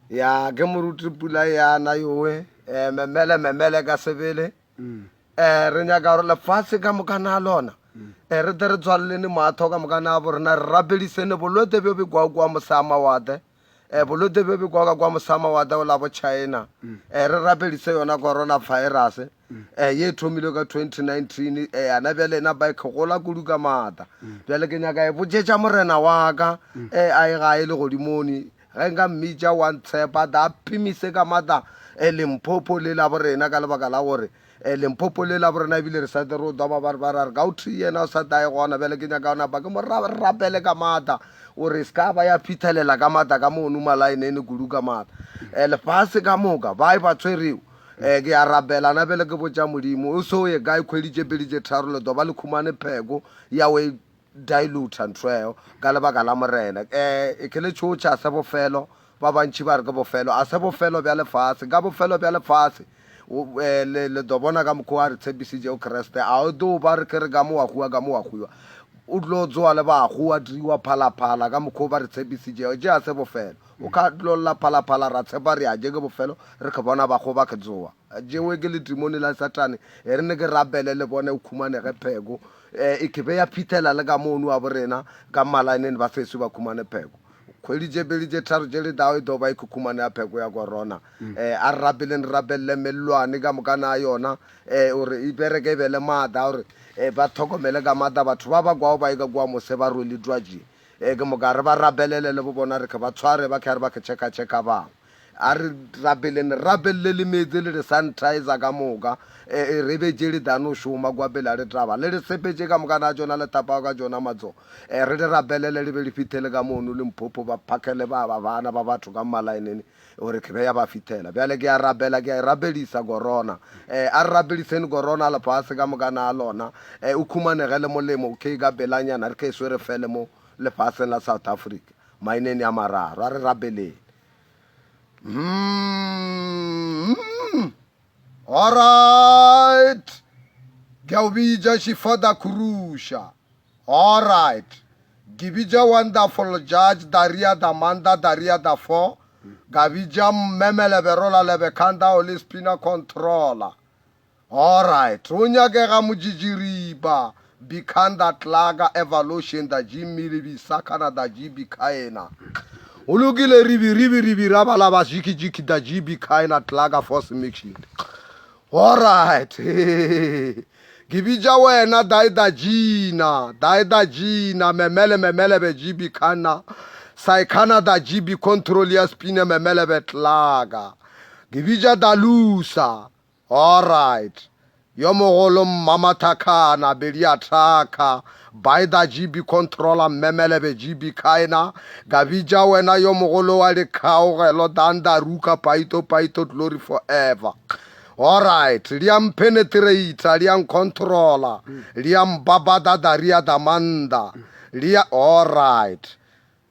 Ya ke moruti pula yana yowe um memele memele ka sebele um re nyaka gore lefase ka moka na lona um re tle re tswalelene maatho ka moka na bo rena re rapedisene bolwetse bjo be kwa kwa mosama wate um bolwetse bjo be kwa ka kwa mosama wate o la bo china um re rapedise yona corona virus um ye thomile ka 2019 um yana bjale ena ba e gola kudu ka maatla bjale ke nyaka e botšetša morena wa ka um a e gae legodimoni Ge nka mmitša wa ntshepa, da phimise ka maatla eh, Limpopo le la borena ka lebaka la gore eh, Limpopo le la borena ebile re sa tle re o doma ba re ba ra re ka o thwi yena o sa tae gona bjale ke nyaka napa ke mo rapele ka maatla gore se ka ba ya phithelela ka maatla ka mono malaenene kudu ka maatla eh, lefase ka moka ba e ba tshwereo eh, ke a rapela na bjale ke botša modimo o se o ye kae kgwedi tše pedi tše tharo le doba le khumane pheko ya o e diluta ntho eo ka lebaka la morena um e ke le tšhotšha se bofelo ba bantši ba re ke bofelo a se bofelo bja lefase ka bofelo bja lefase eh, le le do bona ka mokgwa a re tshepisitšego kreste a o tlo ba re ke re ka mo wa huwa ka mo wa huwa o tlo tsoa le bago wa diriwa phalaphala ka mokgwa ba re tshepisitšego tše a se bofelo o ka tlo lla phalaphala ra tshepa re a je ke bofelo re ke bona bago ba ke tsoa jewe ke ledimone la satane e re ne ke rabele le bone o khumanege pheko um e ke be ya phithela le ka mono wa borena ka malaeneng ba seso ba khumane pheko kgwedi tše pedi tše tharo tše le dao e tlo ba e khukhumane ya pheko ya corona um a re rapeleng re rapelele mellwane ka moka na yona um gore e bereke e be le maatla gore um ba tlhokomele ka maatla batho ba ba kwao ba e ka kua mose ba rwele twatši um ke moka re ba rapelele le bo bona re ke ba tshware ba ke re ba ke checka checka bangwe A re rapeleng, re rapelele le meetse le di-sanitizer ka moka, e, e, re be tše di dano šoma kua pele a ditaba, le di sepetše ka moka na tšona le tapago ka tšona matsogo, e, re di rapelele di be di fithele ka mono Limpopo, ba phakele ba, ba bana ba batho ka mmalaenene, gore ke be ya ba fithela. Bjale ke a rapela, ke a e rapedisa korona. E, a re rapediseni korona lefase ka moka na lona, e, o khumanege le molemo, okay, ka pelanyana, re ke e swere fele mo lefaseng la South Africa, maineni a mararo. A re rapeleng. Mm. All right. Ke a o bitša Shifada Kurusha. All right. Ke bitša Wonderful Judge Daria Damanda Daria da Four. Ka bitša Mmemele Berola Lebekanda Oli Spina Controller. Alright, o nyakega mojijiripa Bikhanda Tlaga Evolution da Jimmy Bisakana da GB Kaena. O lokile ribi ribi ribi ra bala ba jiki jiki da GB Kaena Tlaga Force Mixing. Alright. Ke bitša wena Daida Gina, Daida Gina, memele memele be GB Kana, Saikana da GB Control ya Spina memele be Tlaga. Ke bitša Dalusa. Alright. Yo mogolo Mmamathakana, Bediathaka, Baida GB Controller Mmemelebe GB Kaena, ka bitša wena yo mogolo wa dikgaogelo Danda Ruka Paito Paito Glory Forever. Alright, li a mpenetrata, li a ncontrola, li a mbabada Daria Damanda, li a Alright.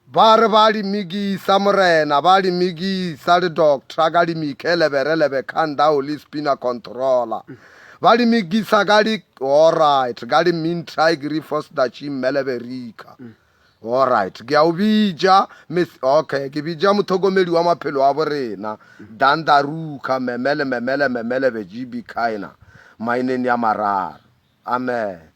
Ba re ba li mikisa Morena, ba li mikisa le doctor ka li mikhe lebere lebe khanda o li spina controller. Ba li mikisa ka li alright ka li mintai grifos da chi mmelebe rika. Alright, ke a o bitša Miss okay, ke bitša mothokomedi wa maphelo a borena Dandaruka memele memele memele be GB Kaina maineng ya mararo. Amen.